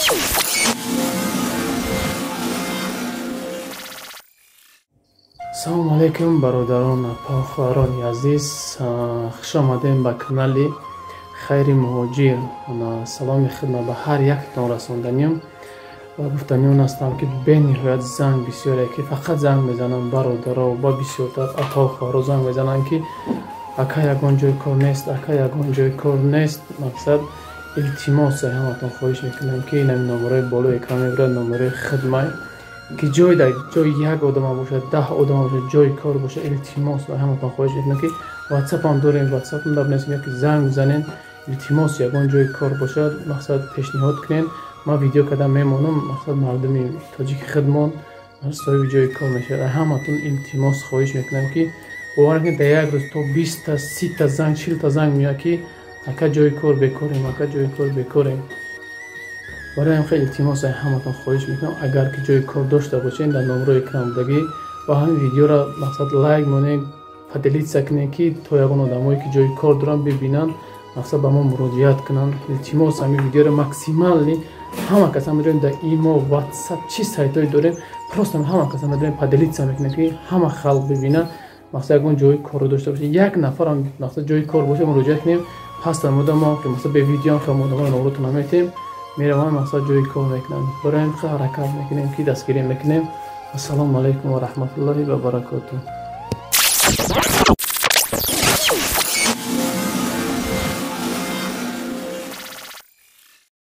Салому алейкум, бародарон, хоҳарони азиз, хуш омадем ба канали Хайри Муҳоҷир. Саломи хидмат ба ҳар яктон расонданиям ва гуфтани он ҳастам, ки бениҳоят занг бисёре, ки фақат занг мезананд бародаро ва бисёртар апау хоҳаро занг мезананд, ки ака, ягон ҷои кор нест, ака, ягон ҷои кор нест. Мақсад, илтимос, ҳаматон хоҳиш мекунам, ки инами номерои болои экран мебирад, номерои хидмат, ки ҷой дар ҷои як одама бошад, 10 одама бошад, ҷои кор бошад, илтимос, ба ҳаматон хоҳиш мекунам, ки ватсапам дорем, ватсапам дабнесем ё ки занг бизанем. Илтимос, ягон ҷои кор бошад, мақсад, пешниҳод кунем, ман видео кардам мемонам. Мақсад, мардуми тоҷики хидмон соҳиби ҷои кор мешавад. Ҳаматон илтимос, хоҳиш мекунам, ки бовар кунед, дар як рӯз то 20-та, 30-та занг, 40-та занг меояд, ки ака, ҷои кор, бекорем, ака, ҷои кор, бекорем. Барои ҳам хеле илтимос, ҳаматон хоҳиш мекунам, агар ки ҷои кор дошта бошед, дар номерои экран будагӣ ва ҳамин видеоро, мақсад, лайк монед, поделиться кунед, ки то ягон одамое, ки ҷои кор доранд, бибинанд, мақсад, ба мо муроҷиат кунанд. Илтимос, ҳамин видеоро максимально ҳама каса медонем, дар имо, ватсап, чӣ сайтҳое дорем, просто ҳама каса медонем, поделиться мекунем, ки ҳама халқ бибинанд. Мақсад, ягон ҷои корро дошта бошед, як нафарам, мақсад, ҷои кор боша, муроҷиат кунем. Ҳастанд одамо, ки, мақсад, бе видеоам хеле одаморо номротон наметем, мераванд, мақсад, ҷои кор мекунанд. Барои ҳам ҳаракат мекунем, ки дастгирӣ мекунем. Ассалому алайкум ва раҳматуллоҳи ва баракотуҳ.